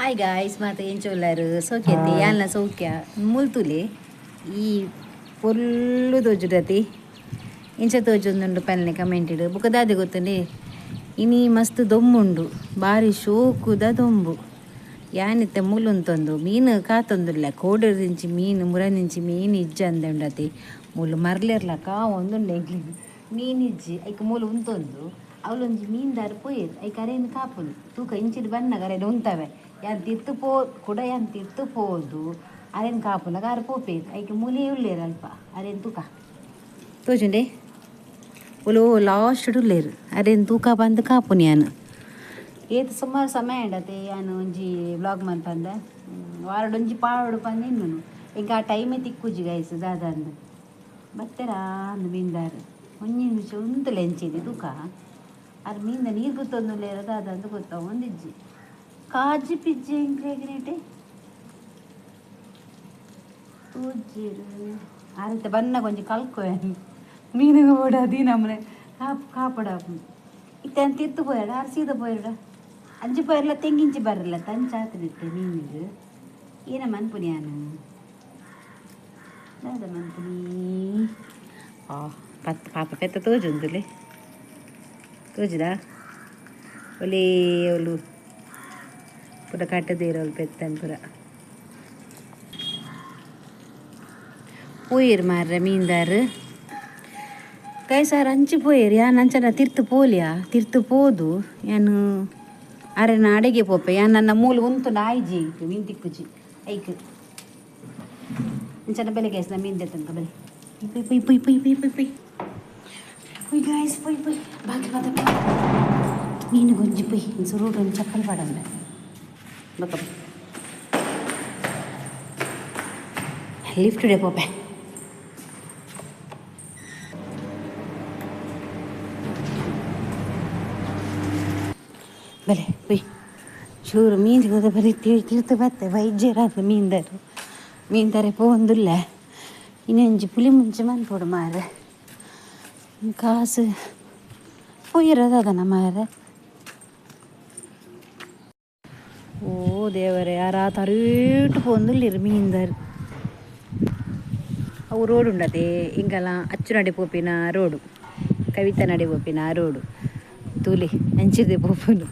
Hi guys, ಮಾತ ಎಂಚೊಲ್ಲಾರು ಸೌಖ್ಯತೆ ಯಾನ್ಲ ಸೌಖ್ಯ ಮುಲ್ತುಲೆ ಈ ಪೊಲ್ಲು ತೋಜುಡತಿ ಇಂಚ ತೋಜೊಂದುಂಡು ಪನ್ಲೆ ಕಮೆಂಟಿಡು ಬೊಕ ದಾದೆ ಗೊತ್ತುಂಡೆ ಇನಿ ಮಸ್ತ್ ದೊಂಬುಂಡು ಬಾರಿ ಶೋಕುದ ದೊಂಬು ಯಾನಿತ್ತೆ ಮುಲುಂತೊಂದು ಮೀನು ಕಾತೊಂದುಲ್ಲ ಕೋಡಿರ್ದಿಂಚಿ ಮೀನು ಮುರದಿಂಚಿ ಮೀನು ಇಜ್ಜ ಅಂದುಂಡತಿ ಮುಲು ಮರ್ಲಿರ್ಲ ಕಾವೊಂದುಂಡು ಎಂಕ್ಲೆಗ್ ಮೀನು ಇಜ್ಜಿ ಐಕ್ ಮೂಲು ಉಂತೊಂದು ಅವಲೊಂಜಿ ಮೀನ್ದಾರ್ ಪೋಯೆರ್ ಐಕ್ ಅರೇನು ಕಾಪುನು ತೂಕ ಇಂಚಿಡ್ ಬನ್ನಗ ಅರೇನು ಉಂತವೆ ಯಾನ್ ತಿರ್ತು ಪೋ ಕುಡ ಯಾನ್ ತಿರ್ತು ಪೋದು ಅರೇನು ಕಾಪುನಗ ಆರು ಪೋಪೇರು ಐಕ್ ಮೂಲೆ ಉಲ್ಲೇರು ಅಲ್ಪ ಅರೇನು ತೂಕ ತೋಜುಂಡೆ ಒಲು ಲಾಸ್ಟ್ ಉಲ್ಲೇರು ಅರೇನು ತೂಕ ಬಂದು ಕಾಪುನಿ ಯಾನು ಏತ್ ಸುಮಾರು ಸಮಯ ಉಂಡತೆ ಯಾನು ಒಂಜಿ ವ್ಲಾಗ್ ಮನ್ಪಂದೆ ವಾರಡೊಂಜಿ ಪಾವಡು ಪಂದೆ ಇನ್ನುನು ಎಂಕ್ ಆ ಟೈಮೇ ತಿಕ್ಕುಜಿ ಗೈಸ್ ದಾದಂದು ಬತ್ತೆರಾ ಅಂದು ಮೀನ್ದಾರು ಒಂಜಿ ನಿಮಿಷ ಉಂತುಲೆ ಎಂಚಿನಿ ತೂಕ ಅರ್ ಮೀನ್ದ ನೀರು ಗೊತ್ತೊಂದುಲ್ಲೇರ ದಾದಂದು ಗೊತ್ತ ಒಂದಿಜ್ಜಿ ಕಾಜಿ ಪಿಜ್ಜಿ ಎಂಕ್ಲೆಗ್ ತೂಜಿರು ಆರಿತ ಬನ್ನ ಕೊಂಚ ಕಲ್ಕೊ ಮೀನುಗ ಬೋಡಾದಿ ನಮ್ಮನೆ ಕಾಪ್ ಕಾಪಡ ಇತ್ತೆ ಅಂತ ತಿರ್ತು ಪೋಯಡ ಆರ್ ಸೀದ ಪೋಯಡ ಅಂಚಿ ಪೋಯರ್ಲ ತೆಂಗಿಂಚಿ ಬರಲ್ಲ ತಂಚಾತಿರುತ್ತೆ ಮೀನಿಗೆ ಏನ ಮನ್ಪುನಿ ಯಾನು ದಾದ ಮನ್ಪುನಿ ಆ ಪತ್ ಪಾಪ ಪೆತ್ತ ತೋಜುಂದುಲೆ ತೋಜುದಾ ಒಲೇ ಒಲು ಪೂರ ಕಟ್ಟದೇರು ಪೆತ್ತನ್ ಪೂರ ಪೋಯೆರ್ ಮಾರ್ರೆ ಮೀನ್ದಾರ್ ಕೈಸಾರ್ ಅಂಚಿ ಪೋಯೆರ್ ಯಾನ್ ಅಂಚನ ತಿರ್ತು ಪೋಲಿಯಾ ತಿರ್ತು ಪೋದು ಯಾನು ಅರೆನ ಅಡೆಗೆ ಪೋಪೆ ಯಾನ್ ನನ್ನ ಮೂಲು ಉಂತು ನಾಯಿಜಿ ಮೀನ್ ತಿಕ್ಕುಜಿ ಐಕ್ ಅಂಚನ ಬೆಲೆ ಗೈಸ್ ನಾ ಮೀನ್ ತನಕ ಬೆಲೆ ಪೊಯ್ ಪೊಯ್ ಪೊಯ್ ಪೊಯ್ ಪೊಯ್ ಪೊಯ್ ಪೊಯ್ ಗಾಯ್ಸ್ ಪೊಯ್ ಪೊಯ್ ಬಾಕಿ ಮಾತ ಮೀನು ಗೊಂಜಿ ಪೊಯ್ ಸುರುಟು ಒಂದು ಚಪ್ಪಲ್ ಪಾಡಂಬೆ ಬಕ್ಕ ಲಿಫ್ಟ್ ಡೇ ಪೋಪೆ ಬಲೆ ಪೊಯ್ ಚೂರು ಮೀನು ಹೋದ ಬರೀ ತಿರ್ತು ಬತ್ತೆ ವೈದ್ಯರಾದ ಮೀನ್ದಾರು ಮೀನ್ದಾರೆ ಪೋವೊಂದುಲ್ಲ ಇನ್ನೊಂಜಿ ಪುಲಿ ಮುಂಚೆ ಮನ್ಪೊಡು ಮಾರ್ರೆ ಕಾಸು ಪೋಯಿರೋದನ ಮಾರ್ರೆ ಓ ದೇವರೇ ಯಾರ ತರೀಟು ಪೋಂದುಲ್ಲೆರ್ ಮೀನ್ದಾರ್ ಅವು ರೋಡ್ ಉಂಡತೆ ಇಂಕಲ ಅಚ್ಚು ನಡೆ ಪೋಪಿನ ರೋಡು ಕವಿತಾ ನಡೆ ಪೋಪಿನ ರೋಡು ತೂಲೆ ಅಂಚಿದೆ ಪೋಪುನು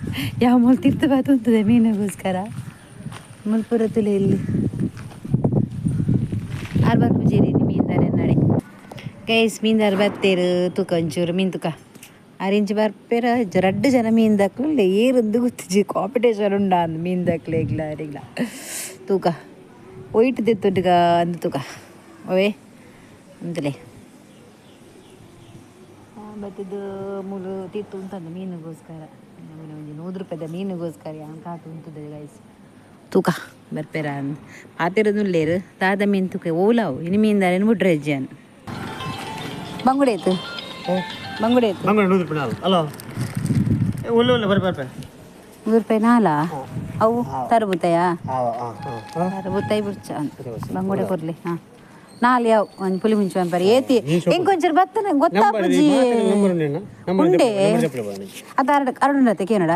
ಯಾವ ಮೂಲ ತಿರ್ತು ಬಾತುಂತದೆ ಮೀನುಗೋಸ್ಕರ ಮುಲ್ಪುರ ತುಲೆ ಇಲ್ಲಿ ಆರ್ ಬರ್ಪುಜೇರಿ ಮೀನ್ದಾರೆ ನಡೆ ಗೈಸ್ ಮೀನ್ದಾರ್ ಬತ್ತೇರು ತೂಕ ಒಂಚೂರು ಮೀನ್ ತುಕ ಆರಿಂಚಿ ಬರ್ಪೇರ ರಡ್ಡು ಜನ ಮೀನ್ ದಾಕ್ಲು ಏರಂದು ಗೊತ್ತಿಜಿ ಕಾಂಪಿಟೇಷನ್ ಉಂಡ ಅಂದ್ ಮೀನ್ ದಾಕ್ಲೆ ಇಗ್ಲ ಅರಿಗ್ಲ ತೂಕ ಒಯ್ಟ್ ದೆತ್ತೊಟ್ಟಿಗ ಅಂದ್ ತೂಕ ಓವೇ ಅಂತಲೇ ಬತ್ತಿದ್ದು ಮೂಲು ತೀರ್ತು ಉಂಟಂದು ಮೀನುಗೋಸ್ಕರ ನಮ್ಮನೆ ಒಂಜಿ 100 ರೂಪಾಯಿದ ಮೀನುಗೋಸ್ಕರ ಯಾನ್ ಕಾತು ಉಂತುದೆ ಗೈಸ್ ತೂಕ ಬರ್ಪೇರ ಅಂದ್ ಪಾತೆರದುಲ್ಲೇರು ದಾದ ಮೀನು ತೂಕ ಓಲಾವು ಇನಿ ಮೀನ್ದಾರೇನು ಬುಡ್ರೆ ಅಜ್ಜಾನ್ ಬಂಗುಡೆ ಆಯ್ತು ಬಂಗುಡೆ ಆಯ್ತು ಬಂಗುಡೆ 100 ರೂಪಾಯಿ ನಾಲ್ ಅಲೋ ಒಳ್ಳೆ ಒಳ್ಳೆ ಬರ್ಪೆ ಬರ್ಪೆ 100 ರೂಪಾಯಿ ನಾಲಾ ಅವು ತರಬುತ್ತಾಯ ತರಬುತ್ತಾಯಿ ಬುಡ್ಚ ಬಂಗುಡೆ ಕೊರ್ಲಿ ಹಾಂ ನಾಲ್ ಯಾವ ಒಂದು ಪುಲಿ ಮುಂಚೆ ಬಂಪರಿ ಏತಿ ಎಂಕೊಂಚೂರು ಬತ್ತನ ಗೊತ್ತಾಪುಜಿ ಉಂಡೆ ಅದು ಅರಡು ಅರಡು ಕೇನಡ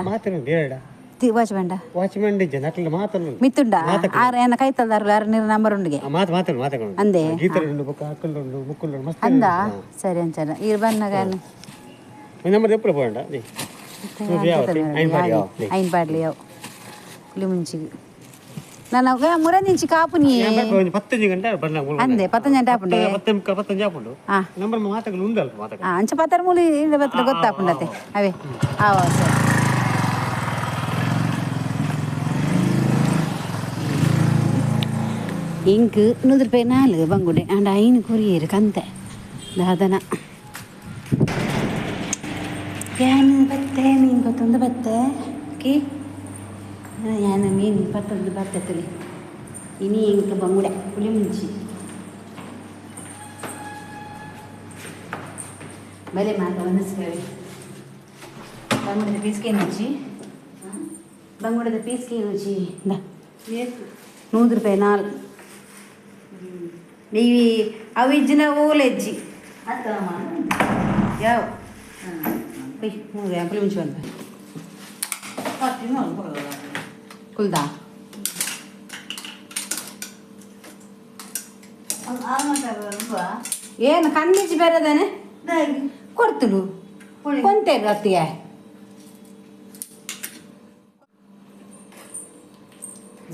ವಾಚ್ ಬೇಂಡ ವಾಚ್ಮ್ಯಾನ್ ಜನ ಅಕ್ಲ ಮಾತಲ್ಲ ಮಿತ್ತುಂಡ ಆರ್ ಏನ ಕೈತಲ್ದಾರ ಆರು ನೀರು ನಂಬರ್ ಉಂಡಿಗೆ ಮಾತು ಮಾತಲ್ಲ ಮಾತಾಡ ಅಂದೆ ಗೀತರುಂಡು ಬೊಕ್ಕ ಅಕ್ಕಲುಂಡು ಮುಕ್ಕುಲುಂಡು ಮಸ್ತ್ ಅಂದ ಸರಿ ಅಂಚನ ಈರ್ ಬನ್ನಗ ನಂಬರ್ ಎಪ್ಪು ಪೋಂಡ ಐನ್ ಪಾಡ್ಲಿ ಯಾವ ಪುಲಿ ಮುಂಚಿಗೆ ನಾನು ಮುರಂದಿಂಚಿ ಕಾಪುನಿ ಪತ್ತಂಜಿ ಗಂಟೆ ಬಣ್ಣ ಅಂದೆ ಪತ್ತಂಜಿ ಗಂಟೆ ಆಪುಂಡೆ ಪತ್ತೆ ಪತ್ತಂಜಿ ಆಪುಂಡು ನಂಬರ್ ಮಾತಗಳು ಉಂಡು ಅಲ್ಪ ಮಾತಗಳು ಅಂಚ ಪತ್ತರ ಮೂಲಿ ಬತ್ತಲ ಗೊತ್ತಾಪುಂಡತೆ ಅವೇ ಆವ ಸರಿ ಇಂಕ್ 100 ರೂಪಾಯಿ ನಾಲ್ ಬಂಗುಡೆ ಅಂಡ ಐನು ಕೊರಿಯೇರು ಕಂತೆ ದಾದನ ಯಾನು ಬತ್ತೆ ಮೀನು ಪತ್ತೊಂದು ಬತ್ತೆ ಓಕೆ ಯಾನು ಮೀನು ಪತ್ತೊಂದು ಬತ್ತೆ ತುಲಿ ಇನಿ ಇಂಕ್ ಬಂಗುಡೆ ಪುಳಿ ಮುಂಚಿ ಬಲೆ ಮಾತ ಒಂದು ಸೇವೆ ಬಂಗುಡೆದ ಪೀಸ್ಗೆ ರುಚಿ ಬಂಗುಡೆದ ಪೀಸ್ಗೆ ರುಚಿ ಇಂದ 100 ರೂಪಾಯಿ ನಾಲ್ ನೀವು ಅವು ಇಜ್ಜಿನ ಓಲೆಜ್ಜಿ ಯಾವ ಪೊಯ್ ಮೂರು ಪುಳಿ ಮುಂಚೆ ಬಂದ ಕುಲ್ದಾ ಏನು ಕಣ್ಣಿಜಿ ಬೇರೆದಾನೆ ಕೊಡ್ತುಡು ಕೊಂತೇರು ಅತ್ತಿಗೆ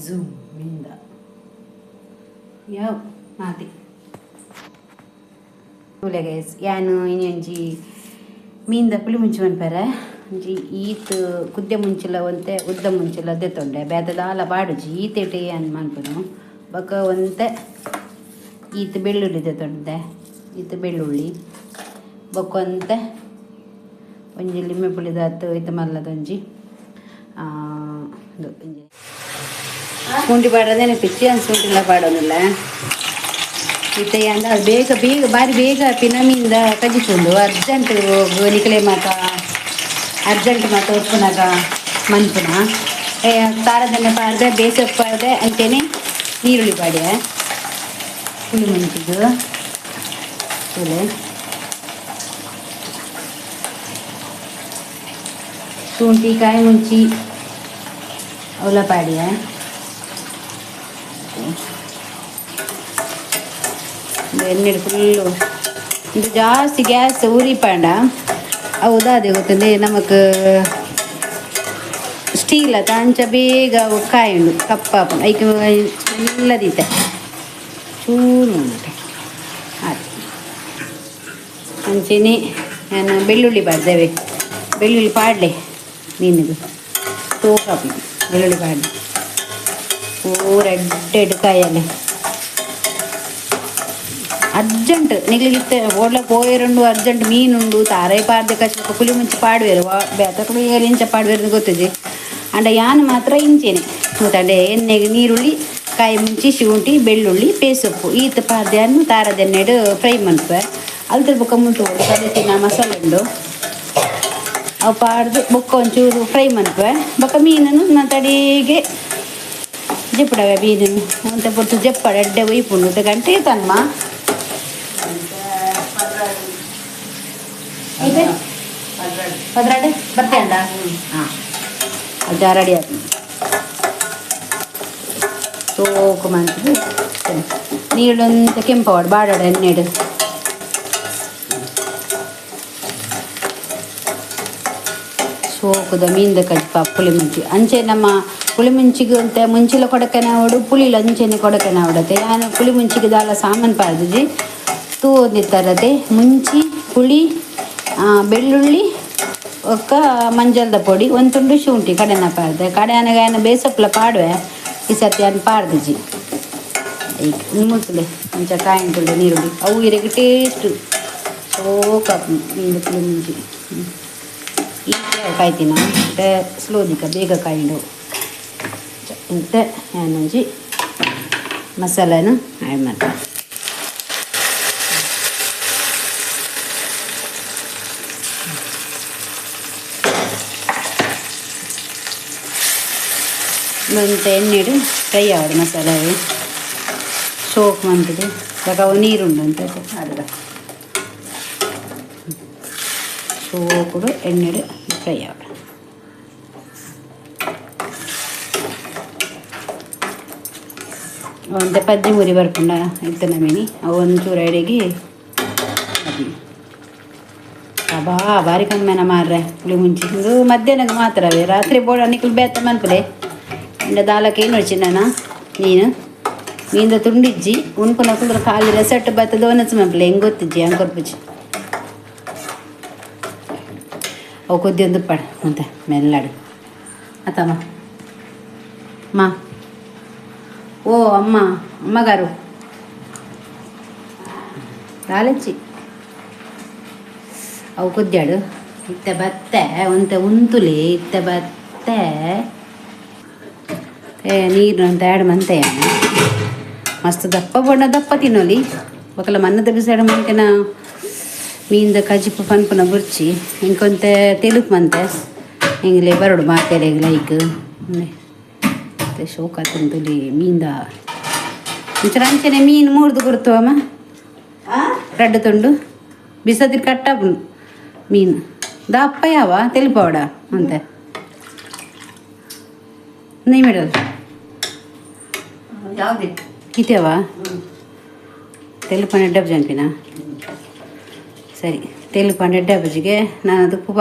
ಝೂಮ್ ಮಿಂದ ಯಾವ ಮಾತಿ ಗೈಸ್ ಯಾನು ಇನ್ನೊಂಜಿ ಮೀನ್ದ ಪುಳಿ ಮುಂಚಿ ಮನ್ಪೆರೆ ಒಂಜಿ ಈತ್ ಕುದ್ದೆ ಮುಂಚಿಲ ಒಂತೆ ಉದ್ದ ಮುಂಚಿಲ ದೆತ್ತೊಂಡೆ ಬೇತೆ ದಾಲ ಪಾಡುಜಿ ಈತೇಟೆ ಏನು ಮನ್ಪುನು ಬೊಕ ಒಂತೆ ಈತ್ ಬೆಳ್ಳುಳ್ಳಿ ದೆತ್ತೊಂಡೆ ಈತ್ ಬೆಳ್ಳುಳ್ಳಿ ಬೊಕ ಒಂತೆ ಒಂಜಿ ಲಿಂಬೆ ಪುಳಿದಾತು ಇತ್ತು ಮಲ್ಲದೊಂಜಿ ಒಂಜಿ ಶುಂಠಿ ಪಾಡೋದೇನೆ ಪಿಚ್ಚಿ ಅಂತ ಶುಂಠಿಲ ಪಾಡೋದಿಲ್ಲ ಇತ್ತೆ ಅಂದ ಬೇಗ ಬೇಗ ಬಾರಿ ಬೇಗ ಪಿನಮಿಂದ ಕಜಿಪುಂಡು ಅರ್ಜೆಂಟ್ ನಿಕಲೆ ಮಾತ ಅರ್ಜೆಂಟ್ ಮಾತ ಉಪ್ಪುನಾಗ ಮನ್ಪುನ ತಾರದನ್ನೇ ಪಾಡ್ದೆ ಬೇಸಪ್ಪು ಪಾಡ್ದೆ ಅಂಚೆನೆ ನೀರುಳ್ಳಿ ಪಾಡ್ಯ ಪುಳಿ ಮುಂಚಿದ್ದು ತೂಲೆ ಶುಂಠಿ ಕಾಯಿ ಮುಂಚಿ ಅವಲ ಪಾಡ್ಯ ಎಣ್ಣೆ ಫುಲ್ಲು ಇದು ಜಾಸ್ತಿ ಗ್ಯಾಸ್ ಉರಿಪಾಂಡ ಅವು ದಾದೆ ಗೊತ್ತಂದೆ ನಮಕ್ ಸ್ಟೀಲ್ ಅತ್ತ ಅಂಚ ಬೇಗ ಅವು ಕಾಯುಂಡು ಕಪ್ಪಾಪುಂಡು ಐಕ್ ಸ್ಮೆಲ್ಲದೀತೆ ಚೂರು ಉಂಟು ಆಯ್ತು. ಅಂಚೆನೆ ನಾನು ಬೆಳ್ಳುಳ್ಳಿ ಪಾಡ್ದೇವೆ ಬೆಳ್ಳುಳ್ಳಿ ಪಾಡಲೆ ಮೀನಿಗೆ ತೋಕಾಪು ಬೆಳ್ಳುಳ್ಳಿ ಪಾಡಲೆ ಪೂರ ಎಡ್ಡೆ ಕಾಯಲೆ ಅರ್ಜೆಂಟ್ ನಿಗ್ಲಿಗಿತ್ತೆ ಓಡ್ಲ ಪೋಯರುಂಡು ಅರ್ಜೆಂಟ್ ಮೀನುಂಡು ತಾರೈ ಪಾಡ್ದೆ ಕಚ್ಚ ಪುಲಿ ಮುಂಚೆ ಪಾಡುವೆರು ಬೇತಕುಲು ಏರು ಇಂಚ ಪಾಡುವೆರು ಗೊತ್ತಿದೆ ಅಂಡ ಯಾನ್ ಮಾತ್ರ ಇಂಚೆನೆ ಗೊತ್ತಂಡೆ ಎಣ್ಣೆಗೆ ನೀರುಳ್ಳಿ ಕಾಯಿ ಮುಂಚಿ ಶುಂಠಿ ಬೆಳ್ಳುಳ್ಳಿ ಪೇಸೊಪ್ಪು ಈತ ಪಾಡ್ದೆ ಅನ್ನು ತಾರದೆಣ್ಣೆಡು ಫ್ರೈ ಮನ್ಪೆ ಅಲ್ತರ ಬೊಕ್ಕ ಮುಂಟು ಕದೆತಿನ ಮಸಾಲೆ ಉಂಡು ಅವು ಪಾಡ್ದು ಬೊಕ್ಕ ಒಂಚೂರು ಫ್ರೈ ಮನ್ಪೆ ಬೊಕ್ಕ ಮೀನನ್ನು ನಾನು ತಡಿಗೆ ಜೆಪ್ಪಡವೆ ಮೀನನ್ನು ಒಂತೆ ಪೊರ್ತು ಜೆಪ್ಪಡ ಎಡ್ಡೆ ಒಯ್ಪುಂಡು ಗಂಟೆ ತನ್ಮ ಪದ್ರಾಡೆ ಬರ್ತೇಂಡ ಹಾಂ ಅದು ರೆಡಿ ಆಯ್ತು ಸೋಕು ಮಂತದ್ದು ನೀರುಂತ ಕೆಂಪವಾಡು ಬಾಡಾಡ ಎಣ್ಣೆಡು ಸೋಕುದ ಮೀನ್ದ ಕಜ್ಪ ಪುಳಿ ಮುಂಚಿ ಅಂಚೆ ನಮ್ಮ ಪುಳಿ ಮುಂಚಿಗೆ ಅಂತ ಮುಂಚಿಲ ಕೊಡಕನ ಅವಡು ಪುಳಿಲ ಅಂಚೆನೆ ಕೊಡಕನ ಅವಡತೆ ಯಾನು ಪುಳಿ ಮುಂಚಿಗೆ ದಾಲ ಸಾಮಾನು ಪಾಡ್ದಿಜಿ ತೂದಿತ್ತರತೆ ಮುಂಚಿ ಪುಳಿ ಬೆಳ್ಳುಳ್ಳಿ ಒಕ್ಕ ಮಂಜಲ್ದ ಪೊಡಿ ಒಂದು ತುಂಡು ಶುಂಠಿ ಕಡೆನ ಪಾಡ್ದೆ ಕಡೆ ಅನಗ ಬೇಸಪ್ಪಲ ಪಾಡುವೆ ಈ ಸರ್ತಿ ಅನ್ ಪಾಡ್ದಿಜಿ ಈಗ ಮುತ್ತಲೆ ಒಂಚ ಕಾಯಿ ತುಂಡು ನೀರುಳ್ಳಿ ಅವು ಇರಗೆ ಟೇಸ್ಟು ಸೋಕ ಮೀನು ಪುಳಿ ಮುಂಚಿ ಈಗ ಕಾಯ್ತೀನ ಮತ್ತೆ ಸ್ಲೋ ದಿಕ್ಕ ಬೇಗ ಕಾಯಿಂಡು ಇಂತೆ ಏನೊಂಜಿ ಮಸಾಲೆನ ಆ್ಯಡ್ ಮಾಡ್ತಾರೆ. ಒಂತೆ ಎಣ್ಣೆಡು ಫ್ರೈ ಆವಡು ಮಸಾಲೆ ಸೋಕ್ ಮಂತದೆ ಇವಾಗ ಅವು ನೀರುಂಡು ಅಂತ ಅಲ್ಲ ಸೋಕುಡು ಎಣ್ಣೆಡು ಫ್ರೈ ಆವಡು. ಒಂತೆ ಪಜ್ಜಿ ಮುರಿ ಬರ್ಪುಂಡ ಇತ್ತನ ಮೀನಿ ಅವು ಒಂಚೂರು ಅಡಿಗೆ ಅಬ್ಬಾ ಬಾರಿ ಕಮ್ಮೆನ ಮಾರ್ರೆ ಪುಳಿ ಮುಂಚಿ ಇದು ಮಧ್ಯಾಹ್ನಕ್ಕೆ ಮಾತ್ರವೇ ರಾತ್ರಿ ಬೋಡ ನಿಕ್ಲು ಬೇತ ಮನ್ಪುಲೆ ಇಂಡ ದಾಲಕ್ಕೆ ಏನು ಚಿನ್ನನ ಮೀನು ಮೀನ್ದ ತುಂಡಿಜ್ಜಿ ಉಣ್ಪುನ ಕುಂದ್ರ ಖಾಲಿ ರೆಸೆಟ್ ಬತ್ತದ ಒನಸ್ ಮನ್ಪುಲೆ ಹೆಂಗೆ ಗೊತ್ತಿಜ್ಜಿ ಹಂಗೆ ಕೊರ್ಪುಜ್ಜಿ ಅವು ಕೊದ್ದಿ ಒಂದು ಪಡ ಅಂತೆ ಮೆಲ್ಲಾಡು ಅತ್ತಮ್ಮ ಮಾ ಓ ಅಮ್ಮ ಅಮ್ಮಗಾರು ದಾಲಚ್ಚಿ ಅವು ಕೊದ್ಯಾಡು ಇತ್ತ ಬತ್ತೆ ಒಂತೆ ಉಂತುಲಿ ಇತ್ತ ಬತ್ತೆ ನೀರು ಅಂತ ಆ್ಯಡ್ ಮಂತೆ ಮಸ್ತ್ ದಪ್ಪ ಬಣ್ಣ ದಪ್ಪ ತಿನ್ನೋಲಿ ఒకಲ ಮನ್ನದ ಬಿಸಾಡ ಮಂತೆನ ಮೀನ್ದ ಕಜಿಪು ಪನ್ಪುನ ಬುರ್ಚಿ ಇಂಕೊಂತೆ ತೆಲುಪು ಮಂತೆ ಹಿಂಗ್ಲೆ ಬರೋಡು ಮಾತೆರೆ ಲೈಕ್ ಮತ್ತೆ ಶೋಕ ತಿಂದುಲಿ ಮೀನ್ದ ಒಂಚೂರು ಅಂಚನೆ ಮೀನು ಮೂರ್ದು ಗುರುತು ಅಮ್ಮ ರಡ್ಡು ತುಂಡು ಬಿಸದಿರ್ ಕಟ್ಟ ಮೀನು ದಪ್ಪ ಯಾವ ತೆಲುಪವಡ ಅಂತೆ ನೀ ಮೇಡಲ್ ಯಾವುದೇ ಇತ್ತೇವ ತೆಲುಪು ಎಡ್ಡೆ ಜಂಪಿನ ಸರಿ ತೆಲುಪು ಎಡ್ಡೆ ಬಜ್ಜಿಗೆ ನಾನು ಅದು ಉಪ್ಪು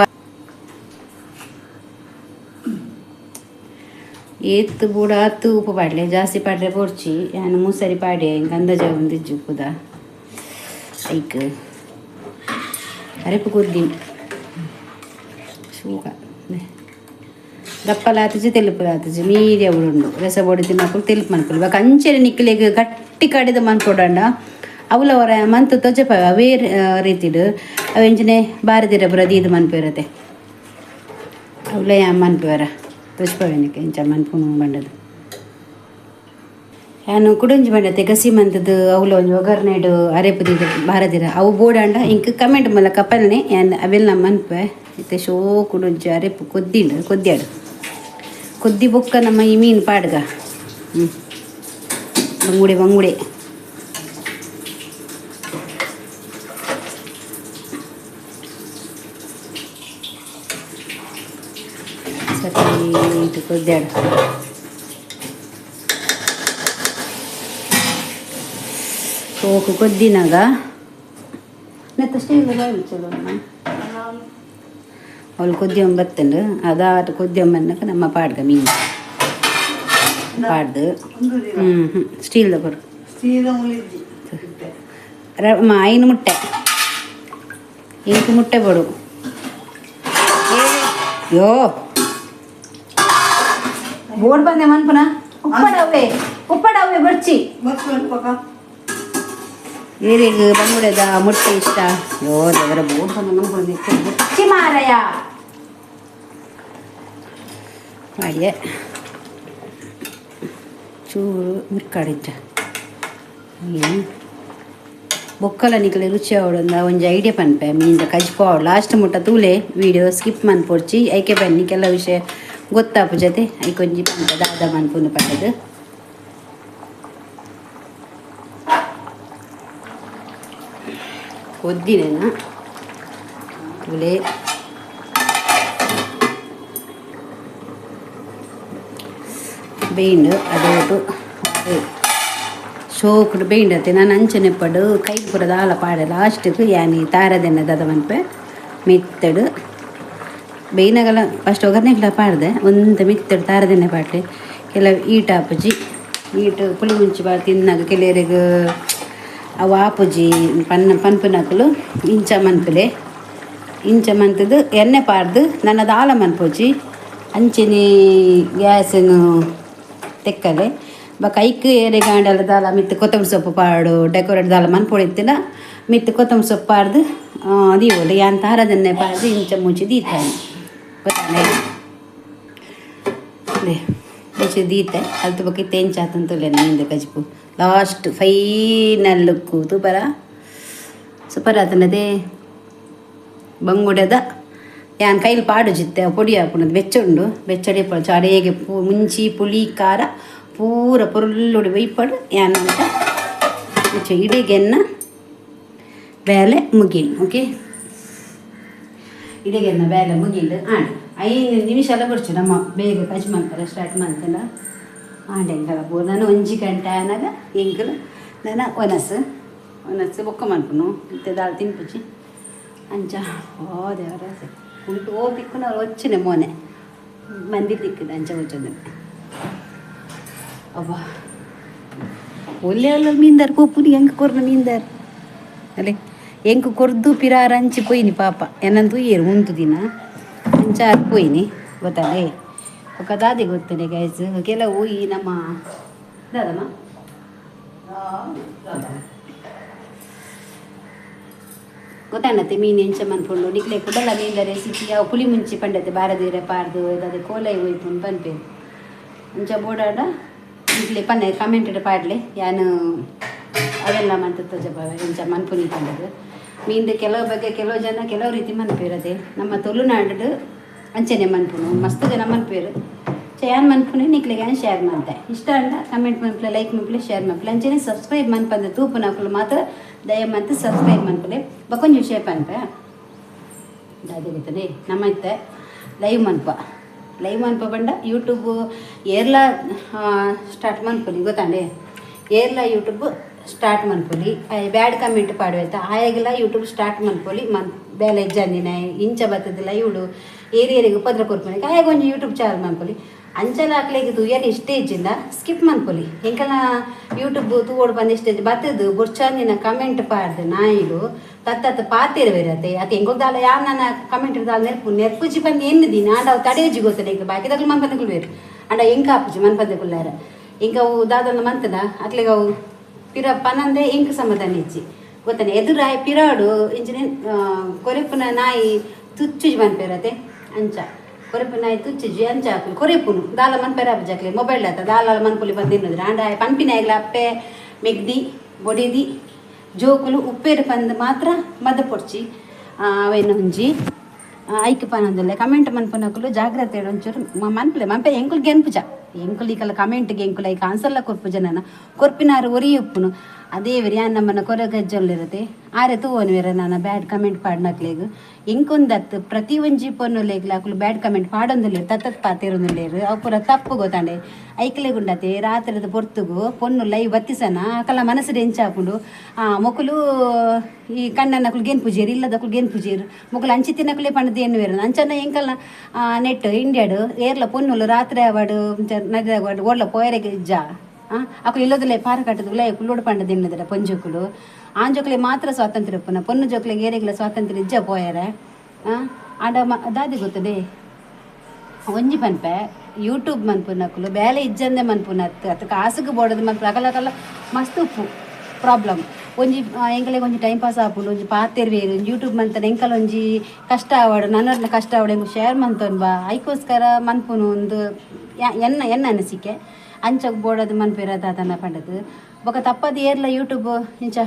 ಏತ್ ಬೂಡ ಹತ್ತು ಉಪ್ಪು ಪಾಡ್ಲೆ ಜಾಸ್ತಿ ಪಾಡ್ರೆ ಪೊರ್ಚಿ ಯಾನು ಮೂಸರಿ ಪಾಡೆ ಹಿಂಗೆ ಅಂದಾಜ ಒಂದು ಉಪ್ಪುದ ಐಕ್ ಅರೆಪು ಕೊದ್ದಿ ಶೂಗ ದಪ್ಪಲಾತಜಿ ತೆಲುಪುಲಾತಜಿ ಮೀದಿ ಉಂಡು ರಸ ಬೊಡಿ ತಿನ್ನಕ್ಕಲು ತೆಲುಪು ಮನ್ಪುಲು ಬಾಕ ಅಂಚೆನೆ ನಿಕ್ಲೆಗ್ ಗಟ್ಟಿ ಕಡಿದ ಮನ್ಪೊಡಂಡ ಅವಲ ಹೊರ ಮಂತು ತೊಜಪ ಅವೇ ರೀತಿಡು ಅವೆಂಚನೆ ಬಾರದಿರ ಪೂರ ದೀದ್ ಮನ್ಪಿರತೆ ಅವಲ ಯಾ ಮನ್ಪುವರ ತೊಜಪವೇನಕ್ಕೆ ಇಂಚ ಮನ್ಪುನು ಬಂಡದು ಯಾನು ಕುಡಂಜಿ ಬಂಡತೆ ಗಸಿ ಮಂತದ್ದು ಅವಲ ಒಂಜಿ ಒಗ್ಗರಣೆಡು ಅರೆಪುದಿದ್ದು ಬಾರದಿರ ಅವು ಬೋಡಂಡ ಇಂಕ್ ಕಮೆಂಟ್ ಮೂಲಕ ಕಪ್ಪಲ್ನೆ ಯಾನ್ ಅವೆಲ್ಲ ಮನ್ಪೆ ಇತ್ತೆ ಶೋ ಕುಡಂಜಿ ಅರೆಪು ಕೊದ್ದಿಂಡು ಕೊದ್ಯಾಡು ಕೊದ್ದಿ ಬೊಕ್ಕ ನಮ್ಮ ಈ ಮೀನು ಪಾಡ್ಗ ಬಂಗುಡೆ ಬಂಗುಡೆ ಸರಿ ಇದು ಕೊದ್ಯಾಡು ಸೋಕು ಕೊದ್ದಿನಾಗ ನೆತ್ತಷ್ಟೇ ಚಲೋ ಅವಳು ಕೊದ್ಯಂ ಬತ್ತಂಡು ಅದಾಟ ಕೊದ್ಯಂ ಬಂದಾಗ ನಮ್ಮ ಪಾಡ್ಗ ಮೀನು ಪಾಡ್ದು ಹ್ಞೂ ಹ್ಞೂ ಸ್ಟೀಲ್ದ ಕೊಡು ಐನು ಮುಟ್ಟೆ ಇಂಕು ಮುಟ್ಟೆ ಕೊಡು ಯೋ ಬೋರ್ಡ್ ಬಂದೆ ಮನ್ಪುನ ಉಪ್ಪಡವ್ವೆ ಉಪ್ಪಡವ್ವೆ ಬರ್ಚಿ ಏರಿಗೆ ಬಂಗುಡೆದ ಮುಟ್ಟೆ ಇಷ್ಟ ಯೋ ದೇವರ ಬೋರ್ಡ್ ಬಂದ ಮನ್ಪುನ ಬುಚ್ಚಿ ಮಾರಯ ಮಾಡಿಯೆ ಚೂರು ಮಿರ್ಕಾಡಿಂಚ ಬೊಕ್ಕಲ ನಿಕಲೆ ರುಚಿ ಅವಡಂದ ಒಂಜಿ ಐಡಿಯಾ ಪನ್ಪೆ ಮೀನ್ದ ಕಜ್ಪು ಅವಡು ಲಾಸ್ಟ್ ಮುಟ್ಟ ತೂಲೆ ವೀಡಿಯೋ ಸ್ಕಿಪ್ ಮನ್ಪೊಡ್ಚಿ ಐಕೆ ಬನ್ನಿ ಕೆಲವು ವಿಷಯ ಗೊತ್ತಾಪು ಜೊತೆ ಐಕೊಂಜಿ ಪನ್ಪೆ ದಾದ ಮನ್ಪುನು ಪಟ್ಟದು ಕೊದ್ದಿನೇನ ತೂಲೆ ಬೇಂಡು ಅದು ಶೋಕುಡು ಬೇಂಡತೆ ನಾನು ಅಂಚನೆ ಪಡು ಕೈ ಪೂರ ದಾಲ ಪಾಡೆ ಲಾಸ್ಟ್ಗೆ ಯಾನಿ ತಾರದೆನ್ನ ದದ ಮನ್ಪೆ ಮಿತ್ತಡು ಬೇಯ್ನಗಲ ಫಸ್ಟ್ ಒಗ್ಗರಣೆಗೆಲ್ಲ ಪಾಡ್ದೆ ಒಂದು ಮಿತ್ತಡು ತಾರದೆಣ್ಣೆ ಪಾಡ್ಲೆ ಕೆಲವು ಈಟ್ ಆಪುಜಿ ಈಟ್ ಪುಳಿ ಮುಂಚಿ ಬಾ ತಿನ್ನಾಗ ಕೆಲವರಿಗೆ ಅವು ಆಪುಜಿ ಪನ್ನ ಪನ್ಪುನಕುಲು ಇಂಚ ಮನ್ಪುಲೆ ಇಂಚ ಮಂತದ್ದು ಎಣ್ಣೆ ಪಾಡ್ದು ನನ್ನ ದಾಲ ಮನ್ಪುಜಿ ಅಂಚೆನೆ ಗ್ಯಾಸನ್ನು ತೆಕ್ಕಲೆ ಬೊಕ ಐಕ್ ಏರೆಗಾಂಡಲ ದಾಲ ಮಿತ್ತ್ ಕೊತ್ತಂಬರಿ ಸೊಪ್ಪು ಪಾಡು ಡೆಕೋರೇಟ್ ದಾಲ ಮನ್ಪೊಡು ಇತ್ತಿನ ಮಿತ್ತ್ ಕೊತ್ತಂಬರಿ ಸೊಪ್ಪು ಪಾಡ್ದು ದೀವೊಲಿ ಯಾನ್ ತಾರದೆಣ್ಣೆ ಪಾಡ್ದು ಇಂಚ ಮುಂಚಿ ದೀತಾನೆ ಗೊತ್ತಾನೆ ಇಂಚ ದೀತೆ ಅಲ್ತು ಬೊಕ ಇತ್ತೆ ಎಂಚ ಆತಂತುಲ್ಲೆನ ಮೀನ್ದ ಕಜಿಪು ಲಾಸ್ಟ್ ಫೈನಲ್ ಲುಕ್ಕು ತೂಪರ ಸೂಪರ್ ಆತನದೇ ಬಂಗುಡೆದ ಯಾನ್ ಕೈಲಿ ಪಾಡು ಜಿತ್ತೆ ಪೊಡಿ ಹಾಪುನದು ಬೆಚ್ಚುಂಡು ಬೆಚ್ಚಡಿ ಚಾಡೇಗೆ ಮುಂಚಿ ಪುಳಿ ಖಾರ ಪೂರ ಪೊರುಲ್ಲುಡಿ ಒಯ್ಪಡು ಯಾನ್ ಅಂತ ಇಡಿಗೆನ್ನ ಬೇಲೆ ಮುಗಿಲ್ ಓಕೆ ಇಡಿಗೆನ್ನ ಬೇಲೆ ಮುಗಿಲ್ ಆಂಡ್ 5 ನಿಮಿಷ ಎಲ್ಲ ಬರ್ಚು ನಮ್ಮ ಬೇಗ ಕಜ್ ಮಾಡ್ತಾರೆ ಸ್ಟಾರ್ಟ್ ಮಾಡ್ತಲ್ಲ ಆಂಡ್ ಎಂಕಲ ಪೂರ ನಾನು 1 ಗಂಟೆ ಆನಾಗ ಎಂಕಲು ನಾನು ಒನಸು ಒನಸು ಬೊಕ್ಕ ಮನ್ಪುನು ಇತ್ತೆ ದಾಲ್ ತಿನ್ಪುಜಿ ಅಂಚ ಓ ದೇವರ ಉಂಟು ಓ ತಿಕ್ಕುನ వచ్చిన ಮೋನೆ ಮಂದಿ ತಿಕ್ಕದ ಅಂಚ వచ్చింది ಅಬ್ಬಾ ಒಲ್ಲೆ ಒಲ್ಲೆ ಮೀನ್ದಾರ್ ಪೋಪುನಿ ಎಂಕ್ ಕೊರ್ನ ಮೀನ್ದಾರ್ ಅಲ್ಲೇ ಎಂಕ್ ಕೊರ್ದು ಪಿರಾರ ಅಂಚಿ ಪೋಯಿನಿ ಪಾಪ ಏನಂದು ಏರು ಉಂತು ದಿನ ಅಂಚ ಪೋಯಿನಿ ಗೊತ್ತಲ್ಲೇ ఒక ದಾದಿ ಗೊತ್ತನೆ ಗೈಸ್ ಕೆಲವು ಈ ನಮ್ಮ ದಾದಮ್ಮ ಗೊತ್ತಾಣತ್ತೆ ಮೀನು ಎಂಚ ಮನ್ಪುಂಡು ನಿಕ್ಲೆ ಕುಡಲ ಮೀನ್ದ ರೆಸಿಪಿ ಅವು ಪುಳಿ ಮುಂಚಿ ಪಂಡತೆ ಬಾರದೀರೆ ಪಾರ್ದು ಅದೇ ಕೋಲೈ ಒಯ್ಪುಂಡು ಪನ್ಪೇರು ಅಂಚ ಬೋಡಾಡ ನಿಕ್ಲೆ ಪನ್ನೆ ಕಮೆಂಟ್ ಪಾಡ್ಲೆ ಯಾನು ಅವೆಲ್ಲ ಮಂತ ತೋಜಪ್ಪ ಎಂಚ ಮನ್ಪುನಿ ಪಂಡದು ಮೀನ್ದು ಕೆಲವು ಬಗ್ಗೆ ಕೆಲವು ಜನ ಕೆಲವು ರೀತಿ ಮನ್ಪಿರದೆ ನಮ್ಮ ತುಳುನಾಡು ಅಂಚನೆ ಮನ್ಪುನು ಮಸ್ತ್ ಜನ ಮನ್ಪೇರು ಯಾನ್ ಮನ್ಪುನಿ ನಿಕ್ಲೆಗೆ ಯಾನ್ ಶೇರ್ ಮಾಡ್ತೆ ಇಷ್ಟ ಅಂಡ ಕಮೆಂಟ್ ಮನ್ಪುಲೆ ಲೈಕ್ ಮನ್ಪುಲೆ ಶೇರ್ ಮನ್ಪುಲೆ ಅಂಚನೆ ಸಬ್ಸ್ಕ್ರೈಬ್ ಮನ್ಪಂದ ತೂಪುನಕುಲು ಮಾತ್ರ ದಯಮಂತ ಸಬ್ಸ್ಕ್ರೈಬ್ ಮನ್ಪುಲೆ ಬಕೊಂಜಿ ವಿಷಯ ಪನ್ಪೆ ದಾದೆ ಗೊತ್ತನೆ ನಮ್ಮ ಇತ್ತೆ ಲೈವ್ ಮನ್ಪ ಲೈವ್ ಮನ್ಪ ಬಂಡ ಯೂಟ್ಯೂಬ್ ಏರ್ಲ ಸ್ಟಾರ್ಟ್ ಮನ್ಪುನಿ ಗೊತ್ತಾಂಡೆ ಏರ್ಲ ಯೂಟ್ಯೂಬ್ Start ಮನ್ಪೊಲಿ bad comment ಪಾಡುವೆತ ಆಯೆಗ್ಲ YouTube start ಮನ್ಪೊಲಿ Mann ಬೇಲೆ ಇಜ್ಜಂದಿನ ಇಂಚ ಬತ್ತದಿಲ್ಲ ಇವುಡು ಏರಿಯರಿಗೆ ಉಪದ್ರ ಕೊರ್ಪುನೆ ಆಯಗ್ ಒಂಜಿ ಯೂಟ್ಯೂಬ್ ಚಾನಲ್ ಮನ್ಪೊಲಿ ಅಂಚಲ ಅಕ್ಲೆಗ್ ತೂಯರೆ ಇಷ್ಟೇ ಇಜ್ಜಿಂದ ಸ್ಕಿಪ್ ಮನ್ಪೊಲಿ ಎಂಕಲ ಯೂಟ್ಯೂಬ್ ತೂವೊಡು ಪಂದ್ ಇಷ್ಟ ಬತ್ತದು ಬೊರ್ಚಾಂದಿನ ಕಮೆಂಟ್ ಪಾಡ್ದು ನಾಯಿಲು ತತ್ತ ಪಾತೆರ ಬೇರತೆ ಅತೆ ಎಂಕುಲು ದಾಲ ಯಾನ್ ಕಮೆಂಟ್ ದಾಲ ನೆರ್ಪು ನೆರ್ಪುಜಿ ಪಂದ್ ಎನ್ನು ದಿನ ಆಂಡ ಅವು ತಡೆಯುಜಿ ಗೊತ್ತಲ್ಲ ಎಂಕ್ ಬಾಕಿದಕ್ಲು ಮನ್ಪಂದಕುಲು ಬೇರು ಆಂಡ ಎಂಕ ಆಪುಜಿ ಮನ್ಪಂದಕುಲ್ಲಾರ ಎಂಕ ಅವು ದಾದನ ಮಂತದ ಅಕ್ಲೆಗ್ ಅವು ಪಿರ ಪನಂದೆ ಎಂಕ್ ಸಮಾಧಾನ ಇಜ್ಜಿ ಗೊತ್ತನೆ ಎದುರಾಯಿ ಪಿರಾಡು ಇಂಚಿನ ಕೊರೆಪುನ ನಾಯಿ ತುಚ್ಚುಜಿ ಮನ್ಪೇರತೆ ಅಂಚ ಕೊರೆಪು ನಾಯಿ ತುಚ್ಚುಜಿ ಅಂಚ ಹಾಕುಲು ಕೊರೆಪುನು ದಾಲ ಮನ್ಪೇರ ಆಪುಜಿ ಮೊಬೈಲ್ ಆತ ದಾಲ ಮನ್ಪುಲಿ ಬಂದು ತಿನ್ನೋದ್ರ ಆಂಡ ಪನ್ಪಿನ ಅಪ್ಪೆ ಮೆಗ್ದಿ ಬೊಡಿದಿ ಜೋಕುಲು ಉಪ್ಪೇರು ಪಂದ್ ಮಾತ್ರ ಮದ ಪೊಡ್ಚಿ ಅವೇನು ಒಂಜಿ ಐಕ್ ಪನೊಂದುಲ್ಲೆ ಕಮೆಂಟ್ ಮನ್ಪುನಕುಲು ಜಾಗ್ರತೆ ಒಂಚೂರು ಮನ್ಪುಲೆ ಮನ್ಪೆ ಎಂಕುಲು ಗೆನ್ಪುಜ ಎಂಕುಲು ಈಕಲ ಕಮೆಂಟ್ಗೆ ಎಂಕುಲು ಐಕ್ ಆನ್ಸರ್ಲ ಕೊರ್ಪುಜ ನನ ಕೊರ್ಪಿನಾರು ಒರಿ ಉಪ್ಪುನು ಅದೇ ಯಾನ್ ನಮ್ಮನ ಕೊರಗಜ್ಜೊಲ್ಲಿರತೆ ಆರೆ ತೂವೊನುವೆರ ನಾನ ಬ್ಯಾಡ್ ಕಮೆಂಟ್ ಪಾಡ್ನಕ್ಲೆಗ್ ಎಂಕೊಂದತ್ತು ಪ್ರತಿ ಒಂಜಿ ಪೊನ್ನುಲೆಗ್ಲ ಅಕುಲು ಬ್ಯಾಡ್ ಕಮೆಂಟ್ ಪಾಡೊಂದುಲ್ಲೆರ್ ತತ್ತತ್ ಪಾತೆರೊಂದುಲ್ಲೆರ್ ಅವು ಪೂರ ತಪ್ಪು ಗೊತ್ತಾಂಡೆ ಐಕ್ಲೆಗುಂಡತೆ ರಾತ್ರಿದ ಪೊರ್ತುಗು ಪೊನ್ನು ಲೈವ್ ಬತ್ತಿಸನ ಅಕಲ ಮನಸ್ಸು ಎಂಚಾಪುಂಡು ಮೊಕುಲು ಈ ಕಣ್ಣನಕುಲು ಗೆನ್ಪುಜೇರು ಇಲ್ಲದಕುಲು ಗೆನ್ಪುಜೇರು ಮೊಕುಲು ಅಂಚಿ ತಿನ್ನಕುಲೇ ಪಂಡದು ಎನ್ನುವೆರು ಅಂಚನ ಎಂಕಲ್ನ ನೆಟ್ ಇಂಡಿಯಾಡು ಏರ್ಲ ಪೊನ್ನುಲು ರಾತ್ರಿ ಆವಡು ನದಿ ಆವಡು ಓಡ್ಲ ಪೋಯರೆಗೆ ಇಜ್ಜ ಅಕುಲು ಇಲ್ಲದಲ್ಲೇ ಪಾರ ಕಟ್ಟದು ಉಲಯ ಕುಲ್ಲೋಡು ಪಂಡ ತಿನ್ನದರ ಪೊಂಜೋಕುಲು ಆಂಜೋಕುಲೆ ಮಾತ್ರ ಸ್ವಾತಂತ್ರ್ಯ ಉಪ್ಪುನ ಪೊನ್ನು ಜೋಕುಲೆಗ್ ಏರೆಗ್ಲ ಸ್ವಾತಂತ್ರ್ಯ ಇಜ್ಜ ಪೋಯರೆ ಆಂಡ ದಾದಿ ಗೊತ್ತದೆ ಒಂಜಿ ಪನ್ಪೆ ಯೂಟ್ಯೂಬ್ ಮನ್ಪುನಕುಲು ಬೇಲೆ ಇಜ್ಜಂದೆ ಮನ್ಪುನತ್ತು ಅತ್ತ ಕಾಸುಗು ಬೋಡದು ಮನ್ಪು ಅಕಲ ಅಕಲ ಮಸ್ತ್ ಉಪ್ಪು ಪ್ರಾಬ್ಲಮ್ ಒಂಜಿ ಎಂಕಲೆಗ್ ಒಂಜಿ ಟೈಮ್ ಪಾಸ್ ಆಪುಂಡು ಒಂಜಿ ಪಾತೆರ್ವೇರು ಒಂಜಿ ಯೂಟ್ಯೂಬ್ ಮಂತನ ಎಂಕಲ ಒಂಜಿ ಕಷ್ಟ ಆವಡು ನನ್ನರ್ನ ಕಷ್ಟ ಆವಡು ಎಂಕ್ ಶೇರ್ ಮಂತೊನ್ ಬಾ ಐಕೋಸ್ಕರ ಮನ್ಪುನು ಒಂದು ಎನ್ನ ಎನ್ನ ಅನಿಸಿಕೆ ಅಂಚಗ್ ಬೋಡದು ಮನ್ಪೇರ ದಾದನ ಪಂಡದು ಬೊಕ ತಪ್ಪದ ಏರ್ಲ ಯೂಟ್ಯೂಬ್ ಇಂಚ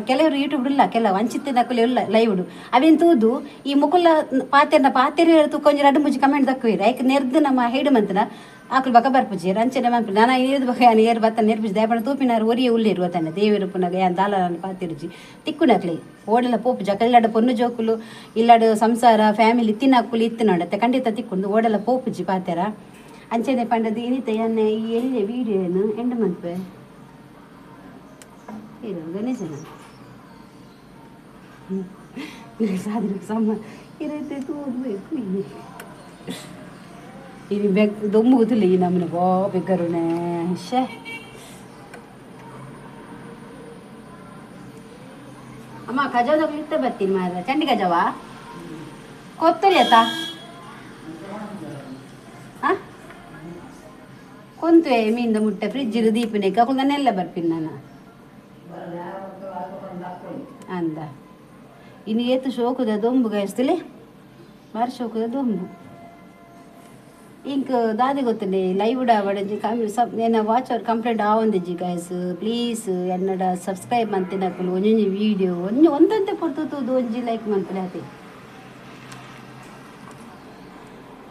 ಕೆಲವರು ಯೂಟ್ಯೂಬ್ ಇಲ್ಲ ಕೆಲವು ಅಂಚಿತ್ತಿನಕುಲು ಇಲ್ಲ ಲೈವ್ಡು ಅವೇನು ತೂದು ಈ ಮುಕುಲ ಪಾತೆರ್ನ ಪಾತೆರ ತೂಕೊಂಜಿ ರಡ್ಡು ಮುಂಚಿ ಕಮೆಂಟ್ ದಕ್ಕುವೀರು ಐಕ್ ನೆರ್ದು ನಮ್ಮ ಹೈಡು ಮಂತನ ಆಕುಲು ಬಕ ಬರ್ಪುಜಿ ಅಂಚನೆ ಮನ್ಪು ನಾನ ಏರ್ದು ಬಕ ಯಾನ್ ಏರ್ ಬತ್ತ ನೆರ್ಪುಜಿ ದಯಪಣ ತೂಪಿನಾರು ಒರಿಯೆ ಉಲ್ಲೇರು ತನ್ನ ದೇವರು ಪುನಗ ಯಾನ್ ದಾಲ ಪಾತೆರುಜಿ ತಿಕ್ಕುನಕ್ಲೆ ಓಡಲ ಪೋಪು ಜಕ ಇಲ್ಲಾಡು ಪೊನ್ನು ಜೋಕುಲು ಇಲ್ಲಾಡು ಸಂಸಾರ ಫ್ಯಾಮಿಲಿ ತಿನ್ನಕುಲು ಇತ್ತಿನೋಡತ್ತೆ ಖಂಡಿತ ತಿಕ್ಕೊಂಡು ಓಡಲ ಪೋಪುಜಿ ಪಾತೆರ ಅಂಚನೆ ಪಂಡದು ಇನಿತ ಎನ್ನ ಈ ಎಲ್ಲಿ ವೀಡಿಯೋನು ಎಂಡು ಮನ್ಪೆ ಇದು ಗಣೇಶನ ಸಾಧನೆ ಸಮ ಇರೈತೆ ತೂದ್ಬೇಕು ಇನಿ ಬೆಗ್ ದೊಮ್ಮು ಗೊತ್ತಿಲ್ಲ ಈ ನಮ್ಮನೆ ಬಾ ಬೆಗ್ಗರುಣೆ ಶೇ ಅಮ್ಮ ಕಜಾವದಾಗ ಇತ್ತ ಬರ್ತೀನಿ ಮಾರ ಚಂಡಿ ಕಜಾವ ಕೊತ್ತರಿ ಆತ ಕೊಂತುವೆ ಮೀನ್ದ ಮುಟ್ಟೆ ಫ್ರಿಜ್ ದೀಪನೆ ಅಕುಲು ನನ್ನೆಲ್ಲ ಬರ್ಪಿನ್ ನಾನು ಅಂದ ಇನ್ನು ಏತು ಶೋಕುದ ದೊಂಬು ಗಾಯಿಸ್ತಲೆ ಬಾರಿ ಶೋಕುದ ದೊಂಬು ಇಂಕ್ ದಾದಿ ಗೊತ್ತುಂಡೆ ಲೈವ್ ಡಾವಡಂಜಿ ಕಮ್ಮಿ ಸಬ್ ಏನ ವಾಚ್ ಅವ್ರ ಕಂಪ್ಲೇಂಟ್ ಆವೊಂದಿಜ್ಜಿ ಗಾಯ್ಸ್ ಪ್ಲೀಸ್ ಎನ್ನಡ ಸಬ್ಸ್ಕ್ರೈಬ್ ಮಂತಿನಕುಲು ಒಂಜೊಂಜಿ ವೀಡಿಯೋ ಒಂಜಿ ಒಂದಂತೆ ಪೊರ್ತು ತೂದು ಒಂಜಿ ಲೈಕ್ ಮನ್ಪುಲೆ ಆತೆ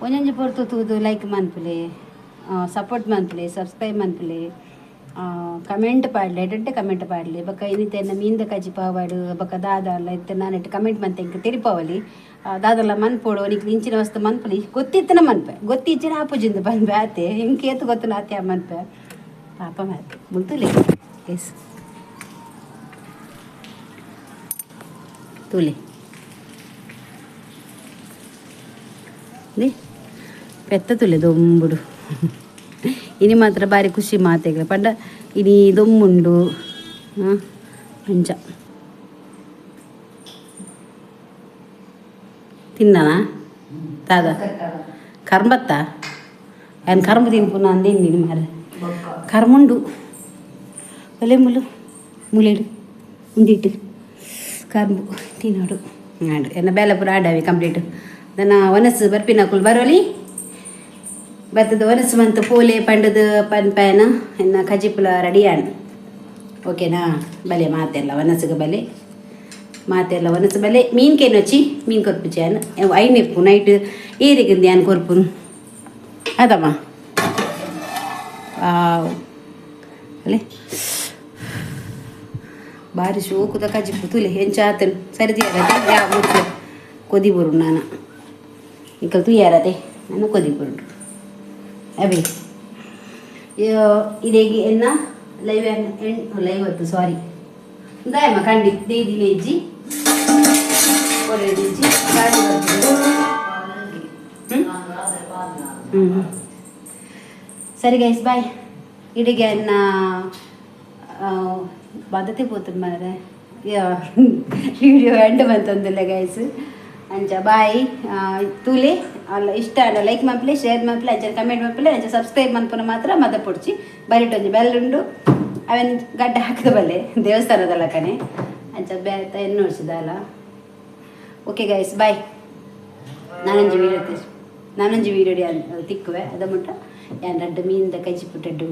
ಒಂಜೊಂಜಿ ಪೊರ್ತು ತೂದು ಲೈಕ್ ಮನ್ಪುಲೆ ಸಪೋರ್ಟ್ ಮನ್ಪುಲೆ ಸಬ್ಸ್ಕ್ರೈಬ್ ಮನ್ಪುಲೆ ಕಮೆಂಟ್ ಪಾಡ್ಲೆ ಎಡ್ಡೆ ಕಮೆಂಟ್ ಪಾಡ್ಲೆ ಬೊಕ್ಕ ಇನಿತ ಎನ್ನ ಮೀನ್ದ ಕಜ್ಜಿ ಪಾವಾಡು ಬೊಕ್ಕ ದಾದಲ್ಲ ಇತ್ತೆ ನಾನೆಟ್ ಕಮೆಂಟ್ ಮಂತೆ ಎಂಕ್ ತೆರಿಪಾವಲಿ ದಾದಲ್ಲ ಮನ್ಪೋಡು ನಿಕ್ಲು ಇಂಚಿನ ವಸ್ತು ಮನ್ಪುಲಿ ಗೊತ್ತಿತ್ತನ ಮನ್ಪೆ ಗೊತ್ತಿಜ್ಜಿನ ಆಪುಜಿಂದ ಪನ್ಪೆ ಆತೆ ಎಂಕ್ ಏತ್ ಗೊತ್ತುನ ಆತೆ ಆ ಮನ್ಪೆ ಪಾಪ ಮಾತೆ ಮುಲ್ತುಲೆ ಎಸ್ ತೂಲೆ ಪೆತ್ತ ತುಲೆ ದೊಂಬುಡು ಇನಿ ಮಾತ್ರ ಬಾರಿ ಖುಷಿ ಮಾತೆಗ್ಲ ಪಂಡ ಇನಿ ದೊಮ್ಮುಂಡು ಅಂಚ ತಿನ್ನನಾ ದಾದ ಕರ್ಮತ್ತ ಏನು ಕರ್ಮ ತಿನ್ಪುನ ಅಂದಿನಿ ಮಾರೆ ಕರ್ಮುಂಡು ಒಲೆ ಮುಲು ಮುಲೇಡು ಉಂಡಿಟ್ಟು ಕರ್ಮು ತಿನ್ನೋಡು ಆಡು ಎನ್ನ ಬೇಲೆ ಪೂರ ಆಡಾವಿ ಕಂಪ್ಲೀಟ್ ನನ್ನ ಒನಸು ಬರ್ಪಿನಕುಲು ಬರೋಲಿ ಬತ್ತದ ಒನಸು ಮಂತು ಪೋಲೆ ಪಂಡದ ಪನ್ಪೇನ ಎನ್ನ ಕಜಿಪುಲ ರೆಡಿ ಆಂಡ್ ಓಕೆನಾ ಬಲೆ ಮಾತೆಲ್ಲ ಒನಸುಗೆ ಬಲೆ ಮಾತೆಲ್ಲ ಒನಸು ಬಲೆ ಮೀನ್ಕೇನು వచ్చి ಮೀನು ಕೊರ್ಪುಜಿ ಐನ್ ಇಪ್ಪು ನೈಟ್ ಏರಿಗಿಂದ ಯಾನ್ ಕೊರ್ಪುನು ಅದಮ್ಮ ಅಲ್ಲೇ ಬಾರಿ ಶೋಕುದ ಕಜಿಪು ತುಲೆ ಹೆಂಚಾತನು ಸರಿ ತೀರತೆ ಯಾವ ಕೊದಿ ಬರು ನಾನು ಇಂಕಲ್ ತುಯ್ಯಾರತೆ ನಾನು ಕೊದಿ ಬರು ಅವಿ ಇದೇಗಿ ಎನ್ನ ಲೈವ್ ಲೈವ್ ಅತ್ತು ಸಾರಿ ದಾಯಮ್ಮ ಕಂಡಿ ದೇದಿನ ಇಜ್ಜಿ ಕೊರೆದಿಜ್ಜಿ ಗಾಡಿ ಬರ್ತದೆ. ಹ್ಮ್? ಹ್ಮ್. ಸರಿ ಗೈಸ್, ಬಾಯ್. ಇಡಿಗೆ ಅನ್ನ ಬದತೆ ಪೋತುಂಡು ಮಾರ್ರೆ. ವಿಡಿಯೋ ಎಂಡ್ ಬಂತಂದಿಲ್ಲ ಗೈಸ್. ಅಂಚ ಬಾಯ್. ತೂಲೆ ಅಲ್ಲ, ಇಷ್ಟ ಆಂಡ ಲೈಕ್ ಮಲ್ಪಲೆ, ಶೇರ್ ಮಲ್ಪಲೆ, ಅಂಚ ಕಮೆಂಟ್ ಮಲ್ಪಲೆ, ಅಂಚ ಸಬ್ಸ್ಕ್ರೈಬ್ ಮನ್ಪುನ ಮಾತ್ರ ಮದ ಪೊಡ್ಚಿ. ಬರಿಟೊಂಜಿ ಬೆಲ್ ಉಂಡು, ಅವೆನ್ ಗಡ್ಡೆ ಹಾಕದ ಬಲ್ಲೆ ದೇವಸ್ಥಾನದ ಲಕನೆ. ಅಂಚ ಬೇತ ಎನ್ನೋಡ್ಸಿದಲ್ಲ. Okay guys, bye. ನಾನೊಂಜಿ ವೀಡಿಯೋ ನಾನೊಂಜಿ ವೀಡಿಯೋ ತಿಕ್ಕುವೆ. ಅದ ಮುಟ್ಟ ಯಾನ್ ರಡ್ಡ್ ಮೀನ್ದ ಕಜಿಪು ಟೆಡ್ಡು.